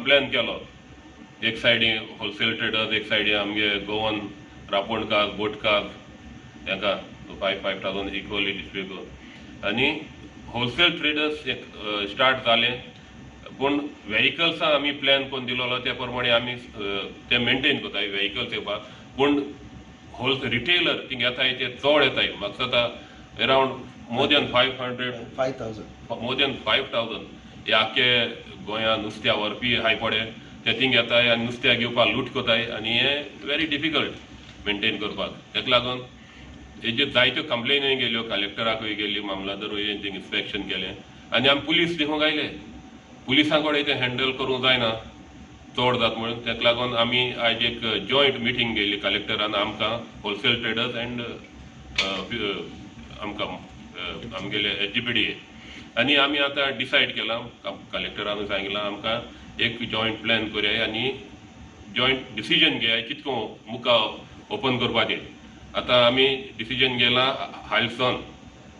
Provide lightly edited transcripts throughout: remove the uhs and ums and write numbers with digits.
आमी प्लॅन केलो. एक सायडी होलसेल ट्रेडर्स, एक सायडी आमगे गोवन रांपोणकार, बोटकार, तांकां 5-5 thousand equally distribute करून आनी होलसेल ट्रेडर्स एक स्टार्ट जालें. पूण वेहिकल्सां आमी प्लॅन करून दिलोलो, त्या प्रमाणे आमी ते मेंटेन करताय वेहिकल्स येवपाक. पूण होल रिटेलर थिंग येताय, ते चड येताय. म्हाका दिसता around more than 500. 5,000. More than 5,000. हे आख्खे गोंया नुस्त्या व्हरपी हाय पडे, ते थिंग येताय आनी नुस्त्या घेवपाक लूट करताय आनी हे व्हेरी डिफिकल्ट मेंटेन करपाक. ताका लागून हेजेर जायत्यो कंप्लेनूय गेल्यो, कलेक्टराकूय गेल्ली, मामलादारूय थिंग इन्स्पेक्शन केलें आनी आमी पुलीस देखूंक आयले. पुलिसां कडेन तें हँडल करूंक जायना, चड जाता म्हणून. ताका लागून आमी आयज एक जॉयंट मिटींग गेल्ली कलेक्टरान, आमकां होलसेल ट्रेडर्स अँड आमकां आमगेले एसजीपीडीए. आनी आमी आतां डिसायड केलां, कलेक्टरान सांगलां आमकां, एक जॉयंट प्लॅन करया आनी जॉयंट डिसिजन घेया कितको मुखार ओपन करपाचें. आतां आमी डिसिजन घेलां हालसन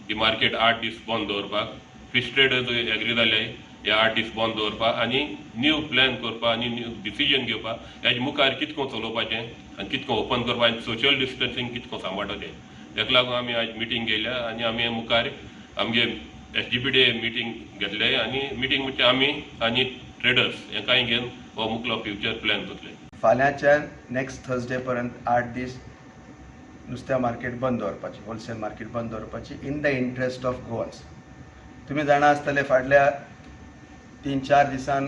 ही मार्केट 8 दीस बंद दवरपाक. फिश ट्रेडर्स एग्री जाले हे 8 दीस बंद दवरपाक आनी न्यू प्लॅन करपाक आनी न्यू डिसिजन घेवपाक हेजे मुखार कितको चलोवपाचें आनी कितको ओपन करपाक आनी सोशल डिस्टन्सींग कितको सांबाळपाचें. ताका लागून आमी आयज मिटींग घेयल्या आनी आमी मुखार आमगे एसजीपीडीए मिटींग घेतले आनी मिटींग म्हणजे आमी आनी ट्रेडर्स हेंकांय घेवन हो मुखलो फ्युचर प्लॅन करतले. फाल्यांच्यान नेक्स्ट थर्सडे पर्यंत 8 दीस नुस्त्या मार्केट बंद दवरपाची, होलसेल मार्केट बंद दवरपाची, in the interest of Goans. तुमी जाणा आसतले, फाटल्या 3-4 दिसान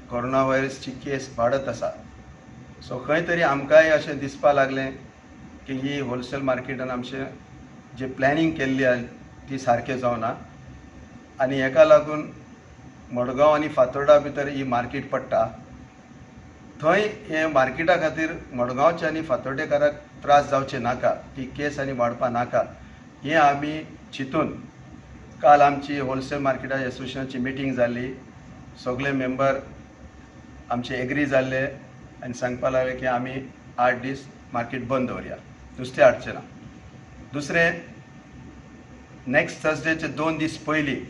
कोरोना व्हायरसची केस वाडत आसा. सो खंय तरी आमकांय अशें दिसपा लागलें की ही होलसेल मार्केटान आमचें जे प्लॅनिंग केल्ली आहा ती सारकें जावना आनी हेका लागून मडगांव आनी फातोर्डा भितर ही मार्केट पडटा, थंय हे मार्केटा खातीर मडगांवच्या आनी फातोर्डेकाराक त्रास जावचे नाका, ही केस आनी वाडपा नाका, हें आमी चिंतून काल आमची होलसेल मार्केटा एसोसिएशनाची मिटींग जाली. सगळे मेंबर आमचे एग्री जाल्ले आनी सांगपा लागले की आमी 8 दीस मार्केट बंद दवरया, नुस्तें हाडचें ना. दुसरें, नेक्स्ट थर्सडेचे 2 दीस पयलीं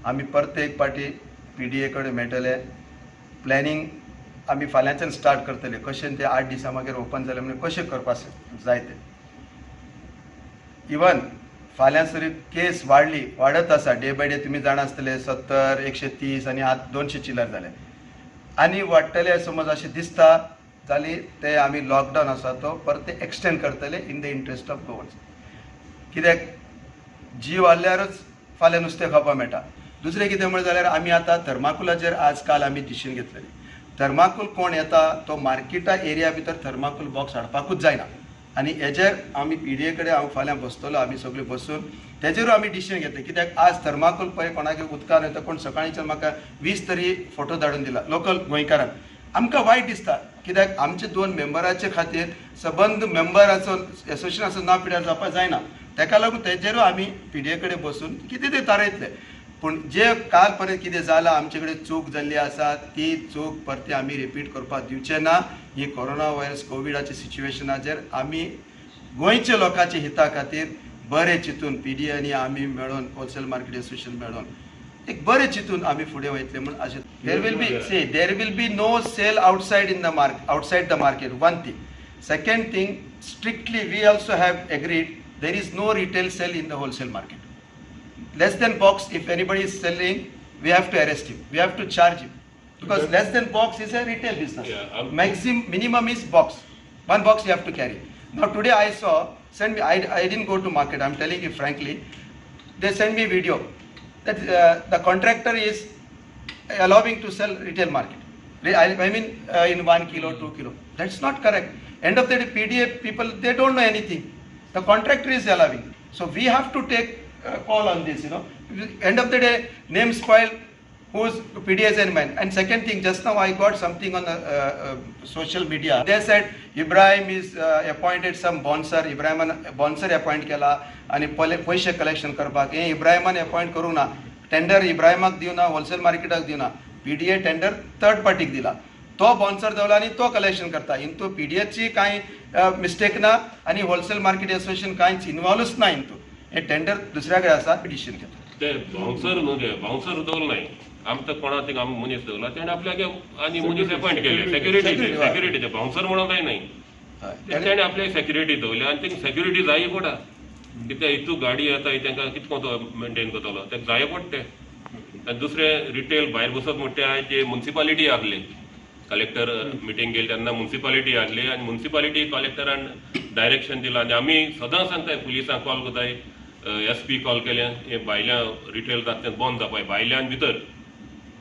आमी परत एक पाटी पीडीए कडेन मेळटले. प्लॅनिंग आमी फाल्यांच्यान स्टार्ट करतले, कशें ते 8 दिसां मागीर ओपन जालें म्हणजे कशें करपाक जाय तें. इवन फाल्यां सरी केस वाडली, वाडत आसा डे बाय डे. तुमी जाणा आसतले, 70, 130 आनी आतां 200 चिलर जाले आनी वाडटले समज अशें दिसता जाली, ते आमी लॉकडावन आसा तो परते एक्सटेंड करतले in the interest of Goans. कित्याक जीव आहल्यारूच फाल्यां नुस्तें खावपाक मेळटा. दुसरें कितें म्हणलें जाल्यार, आमी आतां थर्माकोलाचेर आज काल आमी डिसिजन घेतलेलें. थर्माकोल कोण येता तो मार्केटा एरिया भितर थर्माकोल बॉक्स हाडपाकूच जायना आनी हेजेर आमी पीडीए कडेन हांव फाल्यां बसतलो. आमी सगळीं बसून तेजेरूय आमी डिसिजन घेतलें. कित्याक आज थर्माकोल पळय कोणाक उदकान वयता. कोण सकाळीच्यान म्हाका 20 तरी फोटो धाडून दिला लोकल गोंयकारान. आमकां वायट दिसता, कित्याक आमचे दोन मेंबराचे खातीर सबंद मेंबराचो एसोसिएशनाचो नांव पिड्यार जावपाक जायना. तेका लागून तेजेरूय आमी पीडीए कडेन बसून कितें तें थारायतले. पूण जे काल पर्यंत कितें जालां, आमचे कडेन चूक जाल्ली आसा, ती चूक परती आमी रिपीट करपाक दिवचे ना. ही कोरोना व्हायरस कोविडाच्या सिच्युएशनाचेर आमी गोंयच्या लोकांच्या हिता खातीर बरें चिंतून पीडीए आनी आमी मेळोन, होलसेल मार्केट एसोसिएशन मेळोन एक बरें चिंतून आमी फुडें वयतले म्हूण अशें. There will be, see, there will be no sale outside in the mark outside the market, one thing. Second thing, strictly we also have agreed, there is no retail sale in the wholesale market. Less than box, if anybody is selling, we have to arrest him, we have to charge him, because less than box is a retail business. Maximum, minimum is box, one box you have to carry. Now today I saw, send me, I didn't go to market, I'm telling you frankly, they send me video that the contractor is allowing to sell retail market. I mean in 1 kilo, 2 kilo. That's not correct. End of the day, PDA people, they don't know anything. The contractor is allowing. So we have to take a call on this. End of the day, name spoiled, who's PDA's and man. And second thing, just now I got something on the social media. They said Ibrahim is appointed some bouncer, Ibrahiman bouncer appoint केला आणि पले पयशे collection करपाक. हे इब्राहिमान appoint करूं ना. Tender इब्राहिमाक दिवना, wholesale मार्केटाक दिवना. पीडीए टेंडर थर्ड पार्टीक दिला, तो बाउन्सर दवरला आनी तो कलेक्शन करता. इंतू पीडीएची कांय मिस्टेक ना आनी होलसेल मार्केट एसोसिएशन कांयच इन्वॉल्वच ना इंतू. हे टेंडर दुसऱ्या कडेन आसा, डिसिजन घेता. ते बाउन्सर न्हू, ते बाउन्सर दवरनाय. आमकां कोणा थिंगा आमी मनीस दवरला, तेणें आपल्याक आनी मनीस एपॉयंट केले सेक्युरिटी. Security, हय. सेक्युरिटी बाउन्सर म्हणून जाय न्हय. हय. तेणें आपल्याक सेक्युरिटी दवरल्या आनी तेंका सेक्युरिटी जाय पडा, कित्याक हितू गाडी येता, तांकां कितको तो मेंटेन करतलो, ताका जाय पडटे. आनी दुसरें रिटेल भायर बसप म्हणटा, आयज जे मुन्सिपालिटी आहली, कलेक्टर मिटींग गेली तेन्ना मुन्सिपालिटी आहली आनी मुन्सिपालिटी कलेक्टरान डायरेक्शन दिलां. आनी आमी सदां सांगताय, पुलिसांक कॉल करताय, एस पी कॉल केल्या, हे भायल्या रिटेल जाता तें बंद जावपाक भायल्यान भितर.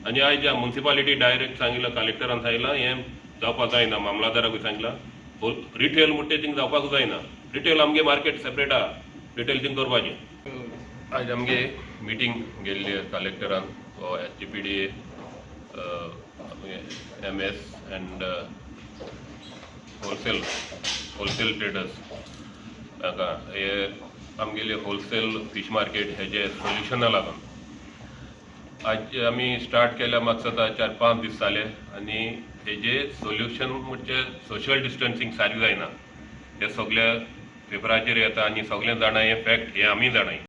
आनी आयज मुन्सिपालिटी डायरेक्ट सांगिल्लं, कलेक्टरान सांगलां, हें जावपाक जायना. मामलादाराकूय सांगलां, रिटेल म्हणटा थिंग जावपाक जायना. रिटेल आमगे मार्केट सेपरेट आहा, रिटेल थिंग करपाचें. आयज आमगे मिटींग गेल्ली कलेक्टरान, SGPDA, MS and wholesale traders हाका, हे आमगेले होलसेल फीश मार्केट हेजे सोल्युशना लागून. आज आमी स्टार्ट केल्या, म्हाका दिसता 4-5 दीस जाले. आनी हेजे सोल्युशन म्हणजे सोशल डिस्टन्सिंग सारकें जायना, हे सगल्या पेपराचेर येता आनी सगळे जाणा, हे फॅक्ट हे आमी जाणाय.